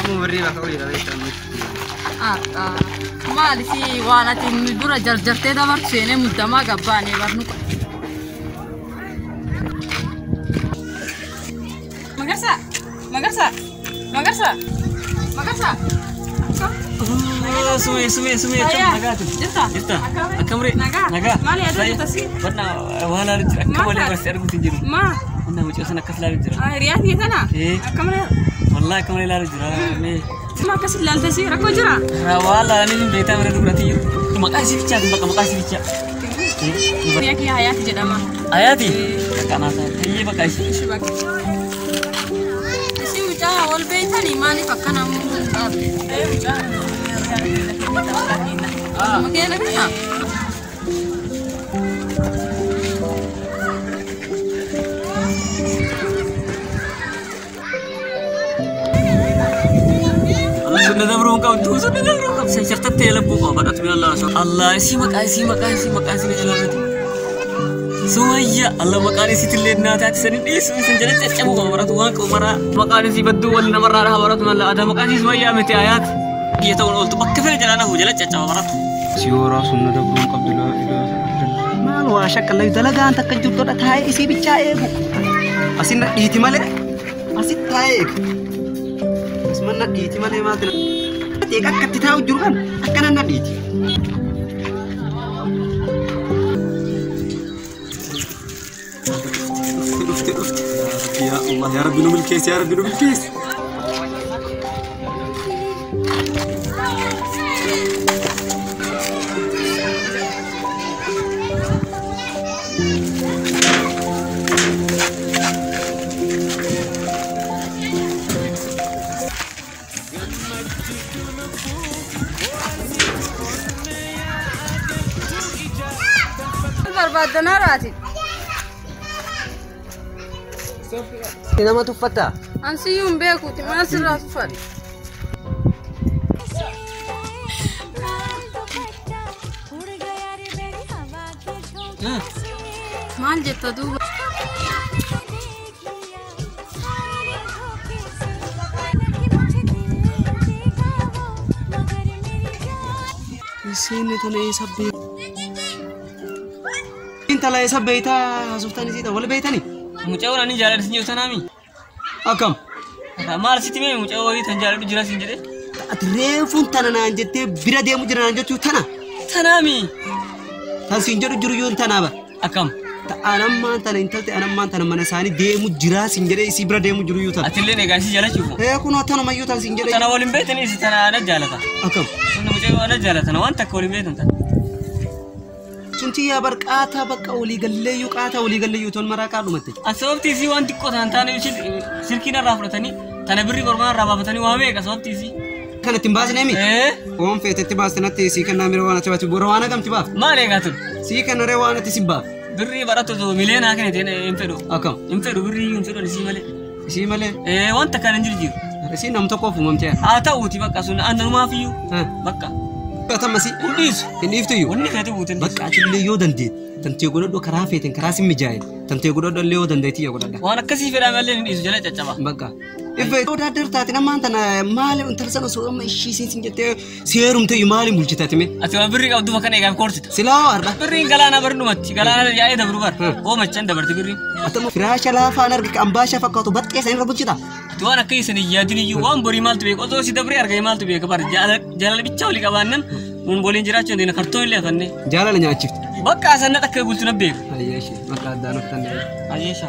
Amma birrii bakka olii dhabee itti. Akka maali si waan ati dura jarjartee dabartu seenee muddamaa gabbaanee barnu. Magarsa! Magarsa! Magarsa! Magarsa! Sumee sumee sumee akkam nagaatu? Jirta? Jirta? Akkam ree? Nagaa. Nagaa. Maali yaada jirta si? Wanna waan laalu jira. Akka malee barsi arguutu hin jiru. Maa? Wanna mucaa sana akkas laalu jira. Hiriyaa kiyya tana? Ee. Akkam ree? Wallahi akka malee laalu jira. Mee. Ma akkas ilaalta si rakkoo jira? Waan laalanii hin beektaa bira dubartii jiru. Maqaa isii bichaa bakka maqaa isii bichaa. Hiriyaa kiyya Hayaati jedhama. Hayaati? Kakkanaa ta'e. Hayyee bakka ishee. Ishi bakka. Ishi mucaa wal beeytanii maaliif akkana dhaabde? Mucaa. Makeena kana? Sunna dabruu hin qabdu, sunna dabruu hin qabdu. Shartattee labbuu qaba badhatu min Allah. Allah isii maqaa isii maqaa isii maqaa isii na jalaa Sumayya Allah maqaan isiitillee naa taate sanii dhiisu isin jala caccabuu qaba baratu waan qabu maraa. Maqaan isii badduu wal namarraa dhaha baratu mala aadaa maqaan isii Sumayyaa miti ayaat. Kiyya ta'uun ooltu bakka fedhe jalaa nafu jala caccaba baratu. Siyooraa sunna dabruu hin qabdu laa ilaaha illallah. Maal waa shakkallayu dalagaan takka jirtudha taa'ee isii bichaa eegu. Asin na dhiiti malee asit taa'ee eega. Asuma na dhiiti malee maalti na eega akka itti taa'u jiru kan akkana na dhiiti. Dhufte dhufte. Yaa Allah yaa Rabbi nu milkeessi yaa Rabbi nu milkeessi. Barbaaddanaa raati. Nama tuffatta. Ansiyyuu hin beekuuti maal sirraa tuffadhe? Maal jetta duuba? Isiin tana eessa beektu? Intala eessa beektaa haasoftan isii wal beektanii? Mucaa waan ani jaaladhu sin jiru tanaami. Akkam? Maal sitti mee mucaa wayii tan jaaladhu jira sin jedhee? Ati reefuun tana naan jettee bira deemu jira naan jechuu tana. Tanaami. Tan siin jedhu jiru yoon tanaa bara. Akkam? Anammaan tana intalti anammaan tana mana isaanii deemu jira siin jedhee isii bira deemu jiru yoo tana. Atillee egaa isii jaalachuuf. Ee kunoo tanumayyuu tan siin jedhee. Tana waliin beektanii isii tana ana jaalata. Akkam? Sunni mucaa ana jaalatan waan takka waliin beektan tana. Sunti yaa bar qaataa bakka walii galleeyyuu qaataa walii galleeyyuu ton maraa qaadhumatte. An sababti isii waan xiqqoo tan taane silkiin irraa fudhatanii tana birrii mormaa irraa baafatanii waa meeqa sababti isii. Kan ittiin baasnee mi? Ee. Oon feetetti baaste natti sii kennaa miree waan ati baatu bora waan hagamti baaf. Maal eegaa tun? Sii kenna ree waan ati si baaf. Birrii barattu osoo miliyoonaa kennite hin fedhu. Akkam? Hin fedhu birrii hin fedhu isii malee. Isii malee? Ee waan takka hin jirjiiru. Isii nam tokkoof uumamtee. Haa ta'uuti bakka sun annanumaaf iyyuu. Bakka. Tamasi. Hin dhiisu. Hin dhiiftu iyyuu. Wanni feete buute hin dhiisu. Bakka atillee yoo dandeette tantee godhadhu karaa feeten karaa sin mijaa'e tantee godhadhu illee yoo dandeetti yaa godhadha. Waan akkasii fedhaa malee hin dhiisu jala caccaba. Bakka. Ife yoo daaddartaati namaan tana maali intala sana osoo amma ishii siin jettee seerumte iyyuu maaliin bulchitaati mee? Ati waan birrii qabdu bakka eegaaf koorsita. Silaa har'a. Birriin galaana bari dhumatti galaana yaa'ee dabru bar. Oomachaan dabarti birriin. Atama firaasha laafaan arga ambaasha fakkaatu baxxee san irra bulchita. Ati waan akka isin hin yaadin iyyuu waan borii maaltu beeka osoo si dabree argame maaltu beeka bar jaalala bichaa walii qabaannan mun waliin jiraachuu hin kartoon illee afanne. Jaalala nyaachifte. Bakka asan akka bultu na beeku. Ayyeeshi bakka addaan of danda'e. Ayyeesha.